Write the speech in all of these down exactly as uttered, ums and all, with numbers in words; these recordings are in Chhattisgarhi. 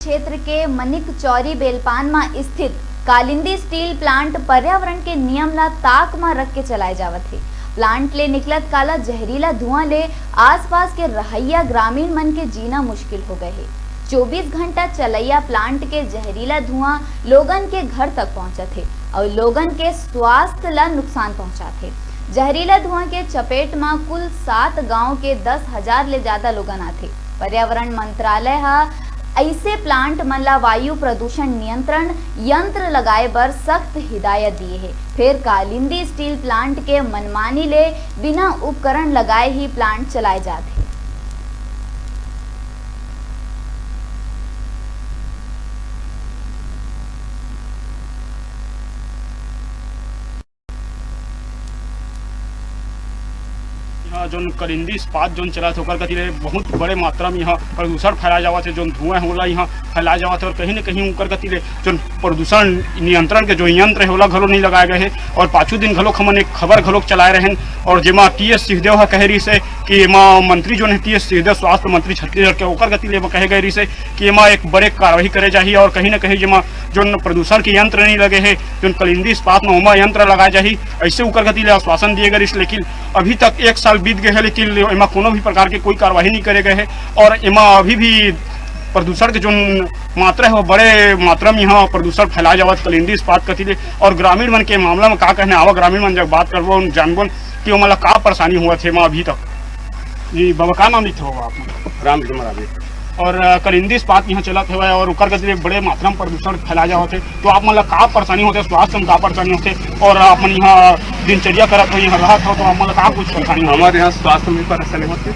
क्षेत्र के मनिक चौरी बेलपान म स्थित कालिंदी स्टील प्लांट पर्यावरण के नियम ला ताक म रख के चलाए जावत हे। प्लांट ले निकलत काला जहरीला धुआं ले आसपास के रहइया ग्रामीण मन के जीना मुश्किल हो गए हे। चौबीस घंटा चलैया प्लांट के जहरीला धुआं लोगन के घर तक पहुंचत हे अउ लोगन के स्वास्थ्य ला नुकसान पहुंचात हे। जहरीला धुआं के चपेट म कुल सात गांव के दस हजार ले ज्यादा लोगन आथे। पर्यावरण मंत्रालय ह अइसे प्लांट मन ला वायु प्रदूषण नियंत्रण यंत्र लगाए बर सख्त हिदायत दिए हे। फेर कालिंदी स्टील प्लांट के मनमानी ले बिना उपकरण लगाए ही प्लांट चलाए जात हे। यहाँ जोन कलिंदी इस्पात जोन चलत हे, ओकर कति ले बहुत बड़े मात्रा में यहाँ प्रदूषण फैलाए जावत हे। जोन धुआं हे, ओला यहाँ फैलाए जावत हे और कहीं न कहीं ओकर कति ले जोन प्रदूषण नियंत्रण के जो यंत्र हे, ओला घलो नहीं लगाए गए हे। और पाछू दिन घलोक हमन एक खबर घलोक चलाए रहेन और जेमा टी एस सिंहदेव ह कहे रहिस हे कि एमा मंत्री जोन हे टी एस सिंहदेव, स्वास्थ्य मंत्री छत्तीसगढ़ के, ओकर कति ले एमा कहे गए रहिस हे कि एमा एक बड़े कार्रवाई करे जाही और कहीं न कहीं जेमा जोन प्रदूषण के यंत्र नहीं लगे हे, जोन कलिंदी इस्पात में ओमा यंत्र लगाए जाही, ऐसे उकर कति ले आश्वासन दिए गए रहिस। लेकिन अभी तक एक साल बीत गए हे, लेकिन एमा कोनो भी प्रकार के कोई कार्रवाई नहीं करे गए हे और एमा अभी भी प्रदूषण के जोन मात्रा हे, वो बड़े मात्रा में यहाँ प्रदूषण फैलाए जावत कलिंदी इस्पात कति ले। और ग्रामीण मन के मामला में का कहना हे, आवा ग्रामीण मन जब बात करबो, जानबो कि ओमन ला का परेशानी होवत हे एमा अभी तक। जी बाबा, का नाम लेते हो आप? रामचंद्र राजे। और, अ, कलिंदी इस्पात यहाँ चलत हवय और ओकर कति ले बड़े मात्रा में प्रदूषण फैलाए जावत हे, तो आप मन ला का परेशानी होथे, स्वास्थ्य में का परेशानी होथे और आप मन यहाँ दिनचर्या करत हो, यहाँ रहत हो, तो आप मन ला का कुछ परेशानी होथे? हमारे यहाँ स्वास्थ्य में परेशानी होथे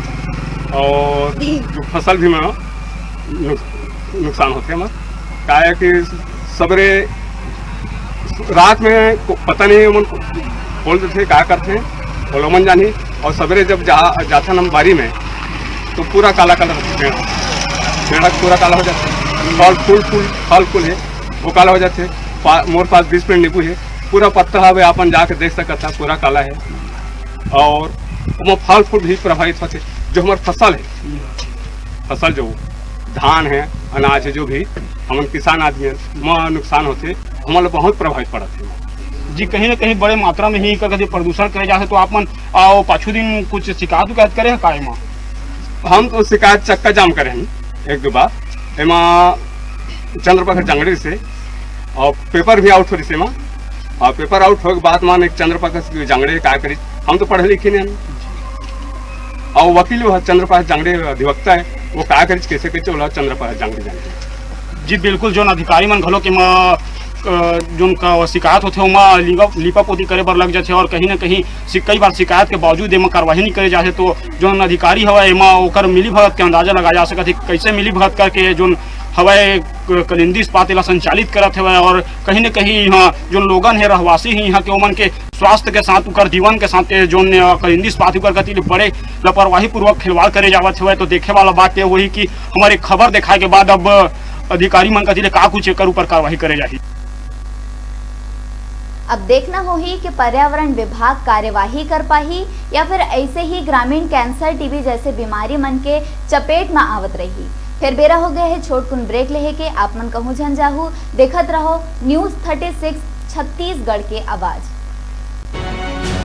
और जो फसल भी में नुक-, नुकसान होथे हमर, काहे कि सबरे रात में को-, पता नहीं ओमन खोल देथे, का करथे, ओला ओमन जानही। और सबेरे जब जा-, जाथन हम बारी में, तो पूरा काला काला होथे पेड़, पेड़ पूरा काला हो जाथे। फल फूल, फूल, फल फूल हे, वो काला हो जाथे। पा-, मोर पास बीस पेड़ नींबू हे, पूरा पत्ता हवे, आपन जाके देख सकत हा, पूरा काला हे। और ओमा फल फूल भी प्रभावित होथे, जो हमर फसल हे, फसल जो धान हे, अनाज हे, जो भी हमन किसान आदमी हन, ओमा नुकसान होथे, हमन ला बहुत प्रभावित पड़त हे। जी, कहीं ना कहीं बड़े मात्रा में ही एकर कति प्रदूषण करे जाथे, तो आप मन, आ, वो पाछू दिन कुछ शिकायत उकायत करे हे का एमा? हम तो शिकायत चक्का जाम करे हन एक दो बार, एमा चंद्रप्रकाश जांगड़े से, और पेपर भी आउट हो रहिस एमा, और पेपर आउट होए के बाद मान एक चंद्रप्रकाश जांगड़े का करिस, हम तो पढ़े लिखे नहीं हन। और वकील वो चंद्रप्रकाश जांगड़े अधिवक्ता हे, वो का करिस, कैसे कैसे, ओला चंद्रप्रकाश जांगड़े जानथे। जी बिल्कुल, जोन अधिकारी मन घलो के म-, अ, जोन का शिकायत होथे, ओमा लीपा, लीपा पोती करे बर लग जाथे और कहीं ना कहीं सि-, कई बार शिकायत के बावजूद एमा कार्रवाई नहीं करे जाथे, तो जोन अधिकारी हवय, एमा ओकर मिली भगत के अंदाजा लगाया जा सकत हे, कैसे मिली भगत करके जोन हवय, क-, कलिंदी इस्पात एला संचालित करत हवय और कहीं ना कहीं यहाँ जोन लोगन हे, रहवासी हे यहाँ के, ओमन के स्वास्थ्य के साथ, उकर जीवन के साथ ये जोन, अ, कलिंदी इस्पात उकर कति ले बड़े लापरवाही पूर्वक खिलवाड़ करे जावत हवय। तो देखे वाला बात ये होही कि हमर एक खबर देखाए के बाद अब अधिकारी मन कति ले का कुछ एकर ऊपर कार्रवाई करे जाही। अब देखना होही कि पर्यावरण विभाग कार्यवाही कर पाही या फिर ऐसे ही ग्रामीण कैंसर, टी बी जैसे बीमारी मन के चपेट म आवत रही। फेर बेरा हो गए हे छोटकुन ब्रेक लेहे के। आप मन कहूँ झन जाहू, देखत रहो न्यूज़ थर्टी सिक्स छत्तीसगढ़ के आवाज़।